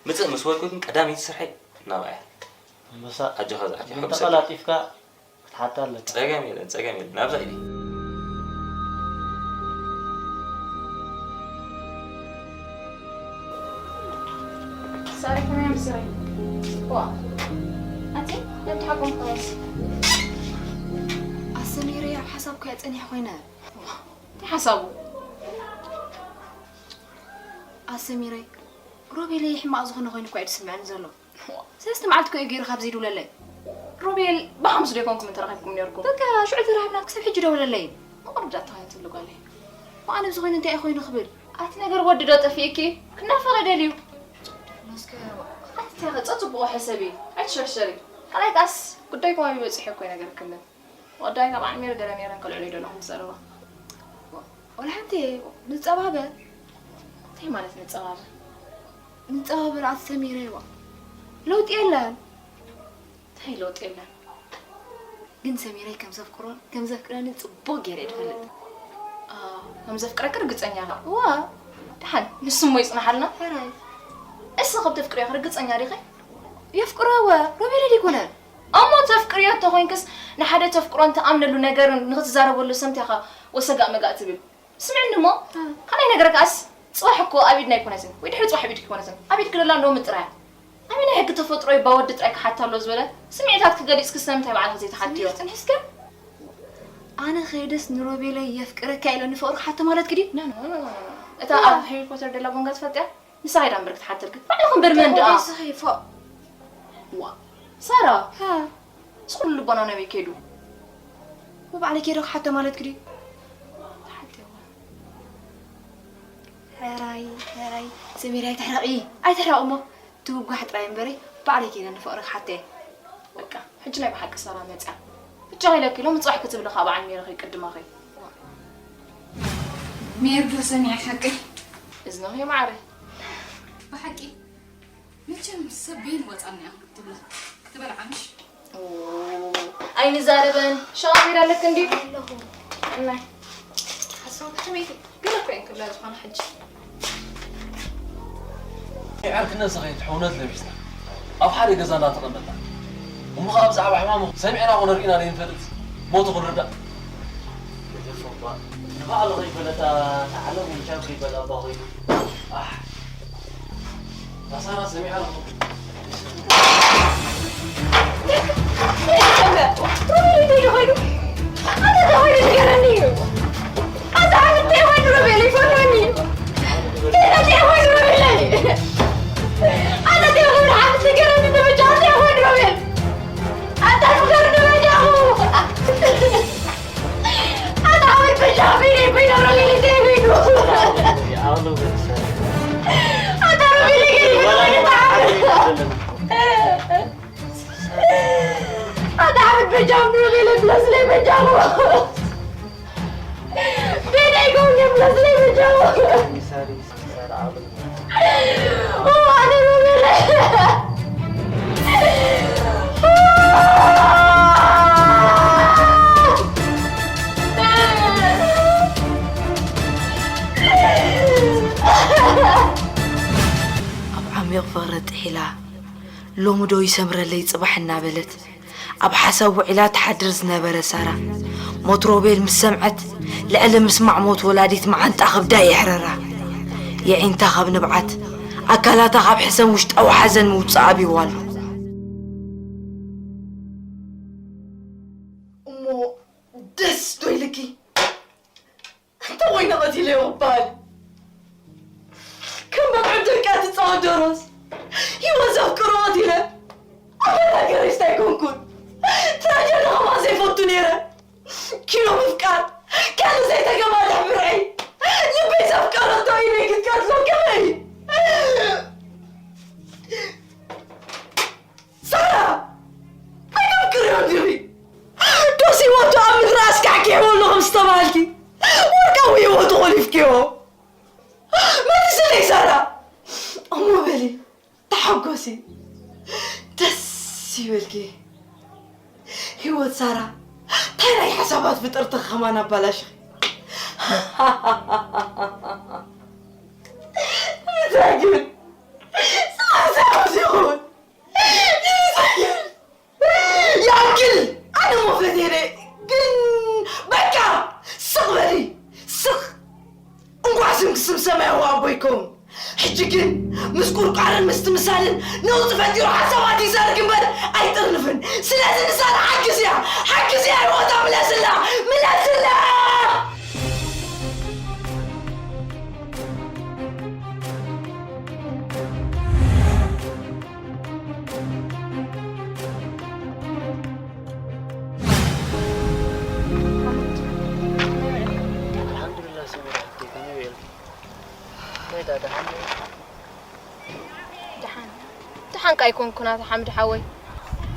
ምጽእ ምስ በልኩ ግን ቀዳመይቲ ስርሐይ ናብኣ እያ። ኣንበሳ፣ ኣጆኻ ዝዓርከይ፣ ሕጉስ እንተቐላጢፍካ ክትሓታ ኣለካ። ጸገም የለን፣ ጸገም የለን። ናብዛ ኢለ። ሳሪ ከመይ ኣምስረይ? ዋ ኣቲ ለምትሓቆም ከወስ ኣሰሚረይ ኣብ ሓሳብ ኮያ ጸኒሐ ኮይነ። እንታይ ሓሳቡ? ኣሰሚረይ ሮቤለይ ሕማቕ ዝኾነ ኮይኑ እኳ እዩ ዝስምዐኒ ዘሎ። ሰለስተ መዓልቲ እኮ እዩ ገይሩ ካብዚ ይድውለለይ። ሮቤል ብሓሙስ ዶ ይኮንኩም ተራኺብኩም ነርኩም? በቃ ሽዑ ተራኺብና ክሳብ ሕጂ ደወለለይ። መቑርብ ዳኣ ተኾይኑ ትብሊ ጓለይ። ብኣነ ብዝኾይኑ እንታይ እዩ ኮይኑ ክብል? ኣቲ ነገር ወዲ ዶ ጠፊእኪ? ክናፈቐ ደልዩ። ኖስከ ኣቲ እንታይ ከ ጸጽብቑ ሕሰቢ። ኣይትሸርሸሪ። ካልኣይ ከኣስ ጉዳይ ከባቢ በጺሑ እኮ ይነገርክኒ። ወዳይ ካብ ዓሚር ገለ ነይረን ከልዕሉ ይደለኹም ትዛረባ። ወላ ሓንቲ ንጸባበ። እንታይ ማለት ንጸባበ? ንጸባበ ርኣት ሰሚረ ይዋ ለውጥ የለን። እንታይ ለውጥ የለን? ግን ሰሚረይ ከም ዘፍቅሮን ከም ዘፍቅረንን ጽቡቕ ገይረ እየ ዝፈልጥ። ከም ዘፍቅረኪ ርግጸኛ ኢኻ? እዋ። ደሓን ንሱ እሞ ይጽናሓልና። ሕራይ። እሱ ከም ተፍቅርዮ ርግጸኛ ዲኺ? የፍቅሮ እወ። ሮቤል ኣይኮነን። እሞ ተፍቅርዮ እንተኾይንክስ ንሓደ ተፍቅሮን ትኣምነሉ ነገርን ንኽትዛረበሉ ሰምቲኻ ወሰጋእ መጋእ ትብል? ስምዕኒ እሞ ካልኣይ ነገር ከኣስ ጽባሕ እኮ ኣብ ኢድና ኣይኮነትን ወይ ድሕሪ ጽባሕ ኣብ ኢድኪ ኣይኮነትን ኣብ ኢድኪ ደላ ሎሚ ጥራይ እያ። ኣበይ ናይ ሕጊ ተፈጥሮ እዩ ባወዲ ጥራይ ክሓታ ኣሎ ዝበለ ስምዒታትኪ ገሊጽኪ ስለምንታይ ባዕልኺ ዘይትሓትዮ? ስምዒት ጽንሒ እስከ ኣነ ኸይደስ ንሮቤለይ የፍቅረካ ኢለ ንፍቕሪ ክሓቶ ማለትኪ ድዩ? እታ ኣብ ሃሪ ፖተር ደላ ቦንጋ ትፈልጥያ? ንሳ ኸይዳ እምበር ክትሓተልኪ ባዕልኺ እምበር መን ደኣ? ተወደስኺ ፎእ። ዋ ሳራ ሃ። እዚ ኩሉ ልቦና ናበይ ከይዱ? ብባዕለይ ከይደ ክሓቶ ማለትኪ ድዩ? ተሓትዋ። ሕራይ ሕራይ ሰሚር ኣይትሕረቒ ኣይትሕረቒ እሞ ትውጓሕ ጥራይ እምበሪ ባዕለይ ከይደ ንፍቕሪ ክሓቶ እየ። በቃ ሕጂ ናይ ብሓቂ ሳራ መጽያ። ብቻ ኢለኪ ሎሚ ጽባሕ ክትብሊ ካብ ዓሚረ ከይቅድማኺ። ሜር ዶ ሰሚዐ ሓቂ? እዝንኺ ማዕረ። ብሓቂ መቸም ሰብ በይን ወፃና እያ ክትብላ ክትበልዓ ምሽ ኣይንዛረበን ሻወር ኣለክ እንዲ ኣለኹ እናይ ሓሳብ ከመይ ገለ እኮ እየን ክብላ ዝኾነ ሕጂ ዓርክነት ዝኸይድ ሕውነት ለቢስና ኣብ ሓደ ገዛ እናተቐመጥና እሞ ከዓ ብዛዕባ ሕማሙ ሰሚዕና ኾነ ርኢና ዘይንፈልጥ ሞቱ ክንርዳእ ንባዕሉ ከይፈለጣ ተዓለም ውሻብ ከይበላ ኣባ ኮይኑ ኣሕ ናሳራ ሰሚዕና ኣታ ዓመት በጃኹም ንበለ ብለስለይ በጃኹም ቤተይ ጎብኘ ብለስለይ በጃኹም ኣነ በለ ኣብ ዓሚቕ ፍቕሪ ጥሒላ፣ ሎሚ ዶ ይሰምረለይ ጽባሕ እናበለት ኣብ ሓሳብ ውዒላ ትሓድር ዝነበረ ሳራ፣ ሞት ሮቤል ምስ ሰምዐት፣ ልዕሊ ምስማዕ ሞት ወላዲት መዓንጣ ከብዳ የሕረራ። የዒንታ ካብ ንብዓት፣ ኣካላታ ካብ ሕሰም ውሽጣዊ ሓዘን ምውጻእ ኣብይዋ ኣሎ። እሞ ደስ ዶ ኢልኪ? እንተ ኮይነ ቀቲለዮ ክበሃል ከም በግዑ ደርቃ ትጻወት ደሮስ ህይወት ዘፍቅሮ ቀቲለ ኣመናገሪስ ኣይኮንኩን። ትራጀዲ ከማን ዘይፈቱ ነይረ። ኪኖ ምፍቃር ካልእ ዘይተገማልሕ ብርዒ ልበይ ዘፍቀረቶ ኢለይ ክትቀትሎ ከመይ? ሳራ! ኣይተፍቅርዮን ዲኺ? ዶስ ህይወቱ ኣብ ምድሪ ኣስካሕኪሕዎ ኣሎ ከም ዝተባሃልኪ ወርቃዊ ህይወቱ ቆሊፍክዮ? መልስለይ ሳራ! እሞ በሊ ተሓጎሲ ደስ ይበልኪ። ህይወት ሳራ ታይ ናይ ሓሳባት ፍጥርቲ ከማን ኣባላሽኺ። እንታይ ግን? ስለዚ ኣብዚ ይኹን። እንታይ ግን? ያክል! ኣነ ሞ ፈትየ ግን በቃ ስቕ በሊ፣ ስቕ። እንኳዕ ስም ክስም ሰማያዊ ኣቦ ይከውን። ሕጂ ግን ምስ ቁርቋርን ምስትምሳልን ነውጺ ፈጢሩ ሓሳባት ይሰርግ እምበር ኣይጥርንፍን። ስለዚ ንሳ ንሓግዝ እያ፣ ሓግዝ እያ፣ ህይወታ ምለስላ፣ ምለስላ! ኣልሓምዱሊላህ ሰሚራ ሓፍተይ፣ ከመይ ውዒልኪ? እንታይ ደኣ ደሓን ዶ? ደሓን ደሓን ከ ኣይኮንኩን ኣታ ሓምድ ሓወይ።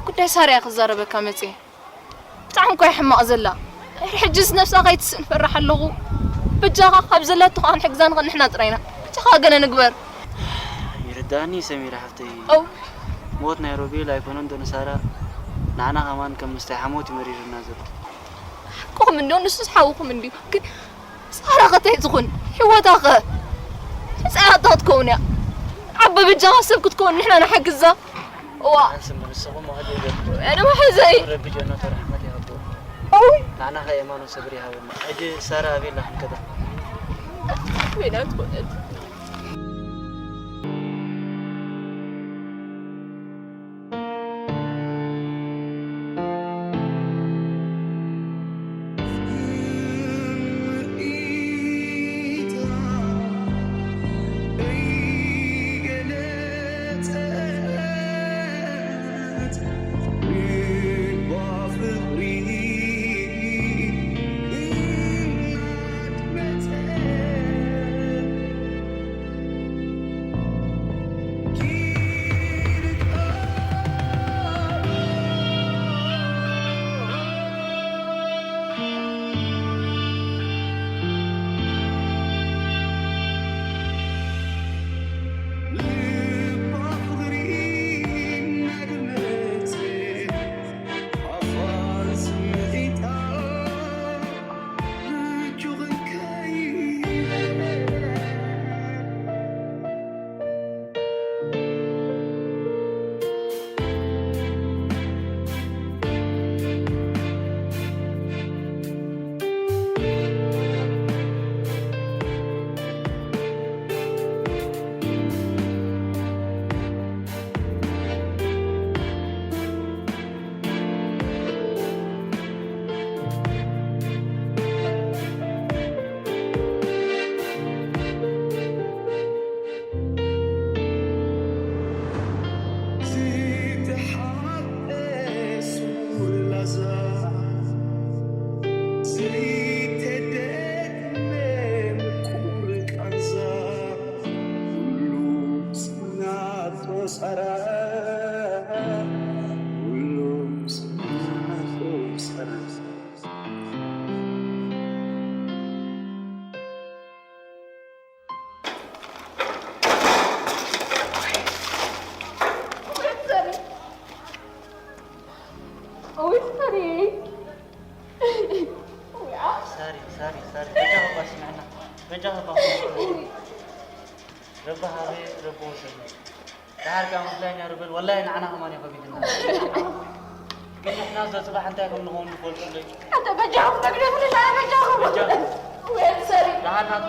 ጉዳይ ሳራ እየ ክዛረበካ መጽየ። ብጣዕሚ እኮ እያ ሕማቕ ዘላ። ሕጅስ ነብሳ ከይትስእን ፈራሕ ኣለኹ። በጃኻ ካብ ዘላቶ ከኣ ንሕግዛ ንኽእል ንሕና ጥራይ ኢና። በጃኻ ገለ ንግበር። ይርዳእኒ ሰሚራ ሓፍተይ። ኦው። ሞት ናይ ሮቤል ኣይኮነን ዶ ንሳራ ንዓና ከማን ከም ምስታይ ሓሞት እዩ መሪርና ዘሎ። ሓቅኹም እንድዩ፣ ንሱስ ሓውኹም እንድዩ። ግን ሳራ ከ እንታይ ትኹን? ህይወታ ከ? ሕጻያታ ክትከውን እያ። ዓቦ በጃኻ ሰብ ክትከውን ንሕና ንሓግዛ። እዋ። ኣንስም ንስኹም ዋህዶ ይገርም። ኣነ መሓዘይ። ረቢ ጀነቱ ረሕመት ይሃቦ። ኦይ። ንዓና ከ የማኖ ሰብሪ ይሃበና። ሕጂ ሳራ ኣበይ ኣላ ክንከዳ? ወይና ትኾነት። ሳሪ፣ ሳሪ፣ ሳሪ፣ በጃኻ እባ ስምዕና። በጃኻ እባ ስምዕና። ረቢ ሃበ፣ ረቢ ወሰደ። ደሓር ከኣ ምፍላይ ናይሩ በል፣ ወላሂ ንዓና ከማን እዩ ከቢድና። ግን ንሕና እዛ ጽባሕ እንታይ ከም ንኸውን ንፈልጠሉ እዩ። ኣንተ በጃኹም ተግደፉ ንሻ በጃኹም። በጃኹም። ወይ ሰሪ። ደሓር ናቱ።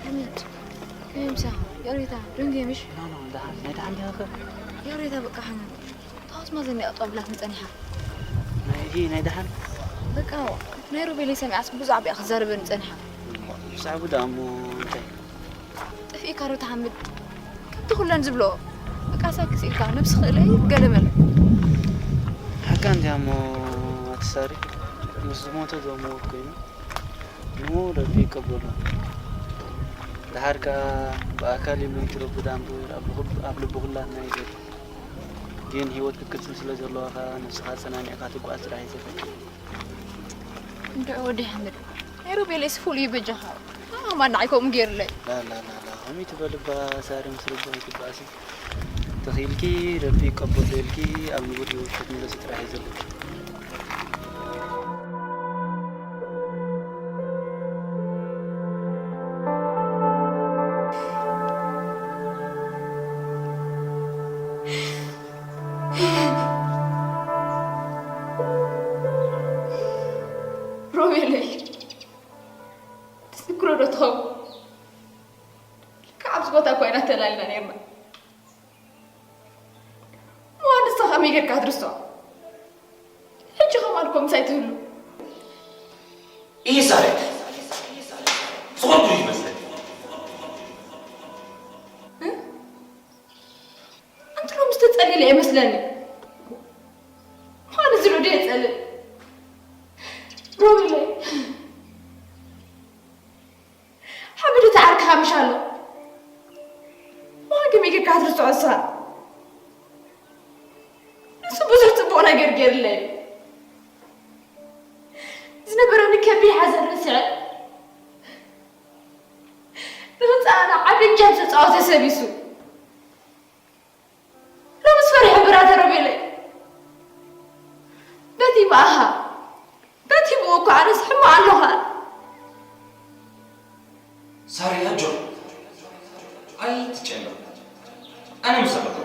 ሓሚድ፣ ከመይ ምሳኻ? ይቕሬታ፣ ደንጉየ ምሽ? ኖ፣ ኖ፣ ደሓን፣ ናይ ደሓን ዲኻ? ይቕሬታ፣ በቃ ሓሚድ። ታወት ማዘን እያ ጠብላትኒ ጸኒሓ። ናይ፣ ናይ ደሓን? በቃ፣ ናይ ሮቤለይ ሰሚዓስ ብዙሕ ኣቢኣ ክዛረበኒ ጸኒሓ። ብዛዕባ ደኣ እሞ እንታይ? ጠፊእካ ዶ ትሓምድ? ከምቲ ኩለን ዝብሎ፣ በቃ ሳክስ ኢልካ ነብሲ ክእለይ ገለ በል። ሓቃ እንድያ እሞ፣ ሳሪ፣ ምስ ዝሞተ ዝሞት ኮይኑ፣ ንሞት ረቢ ይቀበሎ። ደሓር ከኣ ብኣካል ይመይት ረቢ ዳንብር ኣብ ልቡ፣ ኣብ ልቡ ኩላትና እዩ ዘሎ። ግን ህይወት ክትቅጽል ስለ ዘለዋ ከኣ፣ ንስኻ ኣጸናኒዕካ ትጓዝ ጥራሕ እዩ ዘለካ። እንድዒ ወዲ ሓመድ፣ ናይ ሮቤለይስ ፍሉይ እዩ በጃኻ። ኣማን ንዓይ ከምኡ ገይሩለይ። ላላላላ፣ ከመይ ትበል እባ ሳሪ፣ ምስ ረቢ ኣይትበኣሲ። ተኺኢልኪ ረቢ ይቀበሎ ኢልኪ ኣብ ንቡር ህይወትኪ ክትምለሲ ጥራሕ እዩ ዘለኪ። ሮቤለይ፣ ትዝክሮ ዶ ትኸውን? ካብ ኣብዚ ቦታ እኮ ኢና ተላሊና ነይርና። እሞ ንስኻ ከመይ ጌርካ ትርስዖ? ሕጂ ከማን እኮ ምሳይ ትህሉ። ኢሳይ፣ ዝኾንኩ እዩ ዝመስለኒ። እ? ኣንቲ ሎምስ ተጸሊለ እየ መስለኒ። ምዃኑ ዝሮ ድየ ጸልእ? ሮቤለይ፣ ሓመድ እቲ ዓርክኻ ምሽ ኣሎ። ምዃን ከመይ ጌርካ ክትርስዖ ንስኻ? ንሱ ብዙሕ ጽቡቕ ነገር ገይሩለይ እዩ። ዝነበረኒ ከቢድ ሓዘን ረሲዐ፣ ንህጻና ዓቢ እጃም ዝተጻወተ ሰብ እዩ እሱ። ሎምስ ፈሪሐ ብራተር ሮቤለይ። በቲ ብኣኻ፣ በቲ ብኡ እኮ ኣነስ ሕማቕ ኣለኹ ኣነ። ሳሪ ኣጆኺ፣ ኣይትጨነቒ። ኣነ ምስ ኣለኹ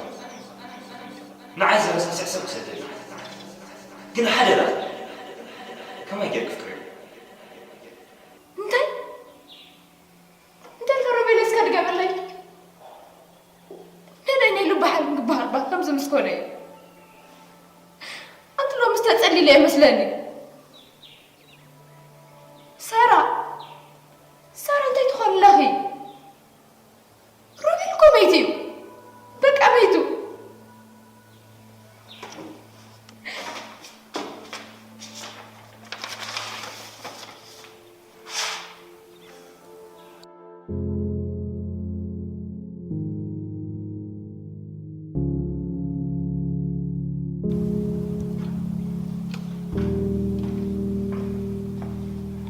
ንዓይ ዘረሳስዕ ሰብ ክሰደድ እዩ። ግን ሓደራ፣ ከማይ ጌርኪ ፍቅሪ። እንታይ? እንታይ ኢልካ ሮቤል እስከ ድገመለይ? ነናይ ናይ ልቢ ሓይሊ ምግባር ባ ከምዚ ምስ ኮነ እዩ። ኣንቲ ሎምስ ተጸሊለ እየ መስለኒ። ሳራ፣ ሳራ እንታይ ትኾኒ ኣለኺ? ሮቤል እኮ መይቱ እዩ። በቃ መይቱ።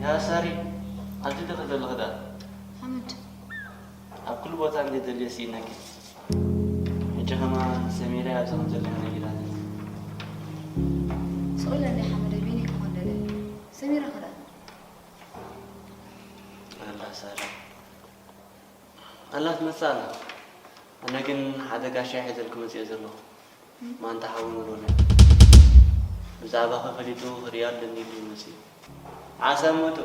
ያ ሳሪ፣ ኣንቲ ዶ ዘለኺ ደኣ? ሓመድ። ኣብ ኩሉ ቦታ እንደ ደልየ ስኢነኪ። ሕጂ ከማን ሰሚራ ኣብዚ ከም ዘለኺ ነጊራትኒ። ስቕ ኢለ እንደ ሓመድ፣ ቢኒ ክኾን ደለ። ሰሚራ ከ ደኣ? ኣላ ሳሪ። ኣላ ትመጽእ ኣላ። ኣነ ግን ሓደ ጋሻይ ሒዘልኪ መጽየ ዘለኹ። ማንታ ሓዊ ምሮነ። ብዛዕባኺ ፈሊጡ ክርእዮ ኣለኒ ኢሉ እዩ መጽዩ። ዓሳ ሞቱ።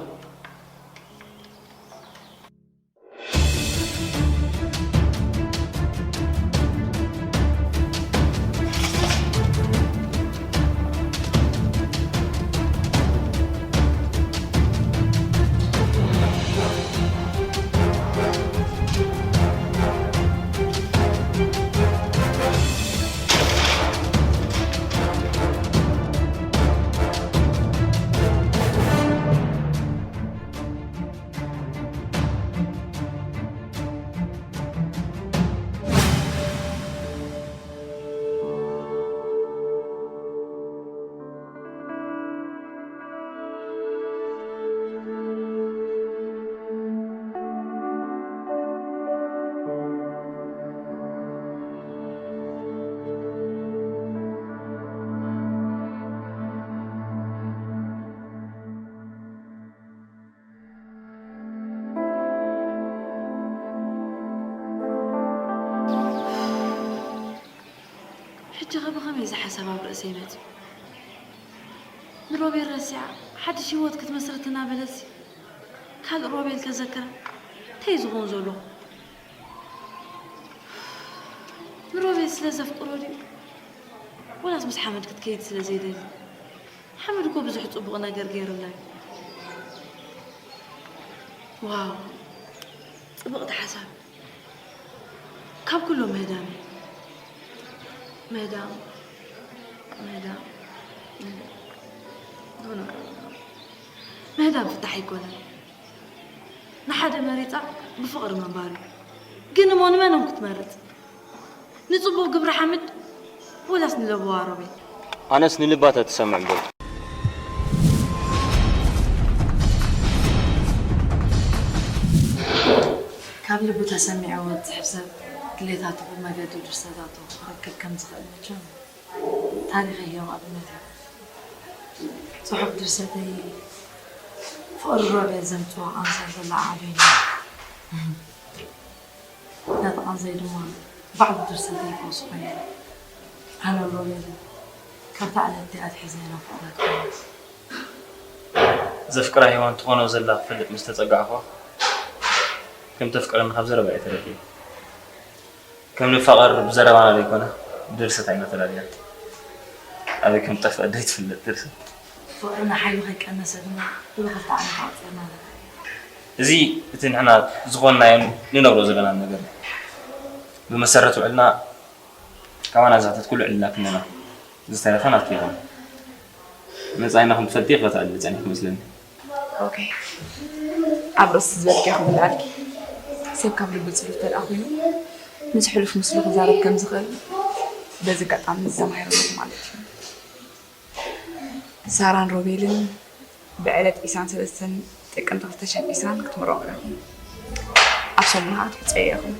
ሕጂ ኸ ብኸመይ እዚ ሓሳብ ኣብ ርእሰይ መጺኡ? ንሮቤል ረሲዓ ሓድሽ ህይወት ክትመስርት እናበለትሲ ካልእ ሮቤል ተዘክራ እንታይ እዩ ዝኸውን ዘሎ? ንሮቤል ስለ ዘፍቅሮ ድዩ? ወላስ ምስ ሓመድ ክትከይድ ስለ ዘይደሊ? ሓመድ እኮ ብዙሕ ጽቡቕ ነገር ገይሩላ እዩ። ዋው፣ ጽብቕቲ ሓሳብ። ካብ ኩሎም ምህዳም እዩ። ምህዳም፣ ምህዳም፣ ምህዳም። ምህዳም ፍታሕ ኣይኮነን። ንሓደ መሪጻ ብፍቕሪ ምንባር እዩ። ግን እሞ ንመን እም ክትመርጽ? ንጽቡቕ ግብሪ ሓምድ ወላስ ንለበዋ ሮቤል? ኣነስ ንልባ ተትሰምዕ እምበር። ካብ ልቡ ተሰሚዕዎ ዝጽሕፍ ሰብ ድሌታቱ ብመገዲ ድርሰታቱ ክረክብ ከም ዝኽእል መቸም ታሪኸይ ህያው ኣብነት እዩ። ጽሑፍ ድርሰተይ ፍቕሪ ሮቤል ዘምጽኦ ኣምሳል ዘለዓዕሉ እዩ። ነቲ ቃንዛይ ድማ ባዕሉ ድርሰተይ ፈውሲ ኮይኑ። ኣነን ሮቤልን ካብታ ዕለት እቲኣ ኣትሒዝና ኢና ፍቑራት ኮይና። ዘፍቅራ ሄዋን ትኾኖ ዘላ ክፈልጥ ምስ ተጸጋዕኹ፣ ከም ተፍቅረኒ ካብ ዘረባ እየ ተረዲኤ። ከም ንፋቐር ብዘረባና ዘይኮነ፣ ብድርሰት ኣይና ተላሊና። ኣበይ ከም ጠፍአ ደይትፍለጥ ድርሰት። ፍቕርና ሓይሉ ከይቀነሰ ድማ ብብኽልተ ዓመት ኣቑጺርና ኣለና። እዚ እቲ ንሕና ዝኾንናዮን ንነብሮ ዘለናን ነገር እዩ። ብመሰረት ውዕልና ካባና ዝሕተት ኩሉ ዕልና ክለና፣ ዝተረፈ ናትኪ ይኹን። መጻኢና ከም ትፈልጢ ክተዕልሊ ጸኒሕኪ መስለኒ። ኦኬ። ኣብ ርእሲ ዝበልክዮ ክምልኣልኪ፣ ሰብ ካብ ልቡ ጽሉል ተደኣ ኮይኑ፣ ምስ ሕሉፍ ምስሉ ክዛረብ ከም ዝኽእል በዚ ኣጋጣሚ እዚ ተማሂረሉ ማለት እዩ። ሳራን ሮቤልን ብዕለት ዒስራን ሰለስተን ጥቅምቲ ክልተ ሽሕን ዒስራን ክትምረቑ ኢኹም። ኣብ ሰሙን ከዓ ትሕፀዩ ኢኹም።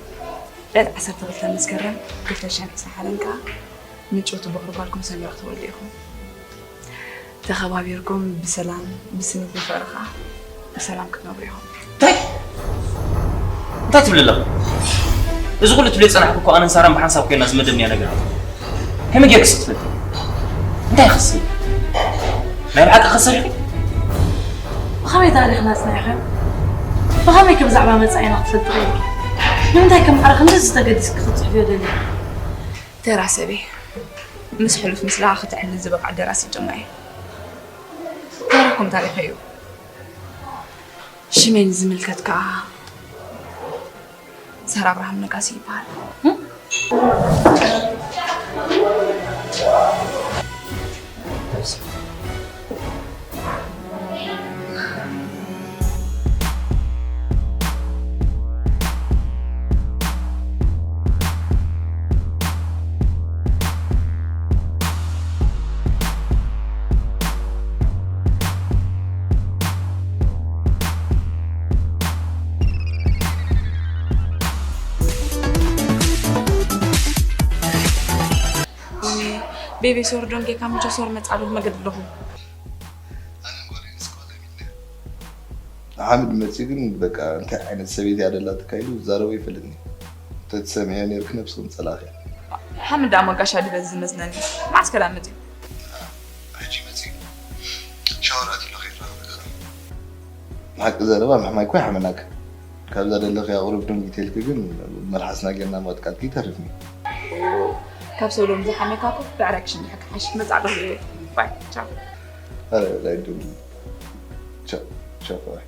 ዕለት ዓሰርተ ክልተ መስከረም ክልተ ሽሕን ዒስራን ሓደን ከዓ ምጭውቲ በኹሪ ጓልኩም ሰሚራ ክትወልዱ ኢኹም። ተኸባቢርኩም ብሰላም፣ ብስኒት፣ ብፍቕሪ ከዓ ብሰላም ክትነብሩ ኢኹም። እንታይ? እንታይ ትብል ኣለኻ? እዚ ኩሉ ትብልዮ ዝጸናሕኩ እኮ ኣነን ሳራን ብሓንሳብ ኮይና ዝመደብናዮ ነገራት እዩ። ከመይ ጌርክስ ክትፈልጢ? እንታይ ክሲ? ናይ ብሓቂ ክሲ ኢኺ? ብኸመይ ታሪኽና ኣጽኒዕኽዮ? ብኸመይ ከ ብዛዕባ መጻኢና ክትፈልጢ ኽኢልኪ? ንምንታይ ከ ማዕረ ክንድዚ ተገዲስኪ ክትጽሕፍዮ ደሊኺ? ተራ ሰበይ፣ ምስ ሕሉፍ ምስላ ክተዕልል ዝበቕዐ ደራሲ ድማ እየ። ታሪኽኩም ታሪኸይ እዩ። ሽመይ ንዝምልከት ከኣ ሳራ ኣብርሃም ነጋሲ ይበሃል። ቤቢ ሶር ዶንጌ ካብ ምቾ ሶር መጻ ኣለኹ መገዲ ኣለኹ። ኣነ ጓል ኣንስተይቲ ጓል ኣሚና። ሓምድ መጺኡ ግን በቃ እንታይ ዓይነት ሰበይቲ እያ ደላትካ ኢሉ ዝዛረቦ ይፈልጥኒ። እንተትሰምዕዮ ነይርኪ ነብስኺ ምጸላእኽያ። ሓምድ ደኣ መጋሻ ድዩ በዚ ዝመስለኒ። መዓስ ከ ደኣ መጺኡ? ሕጂ መጺኡ። ሻወር ኣትዩ ኣሎ ከይረኸበ ገዛ። ብሓቂ ዘረባ ምሕማይ እኮ ይሓመናካ። ካብዛ ደለኽያ ቁሩብ ድንጊት ኢልኪ ግን መልሓስና ጌርና ምቕጥቃጥኪ ይተርፍኒ። ካብ ሰሎም ዝሓመካ እኮ ብዕራይ ክሽንድሐካ ሓይሽ መጻዕ ኣለኹ ኢለ። ባይ፣ ቻው። ኣረ፣ ላይዱ። ቻው፣ ቻው፣ ባይ።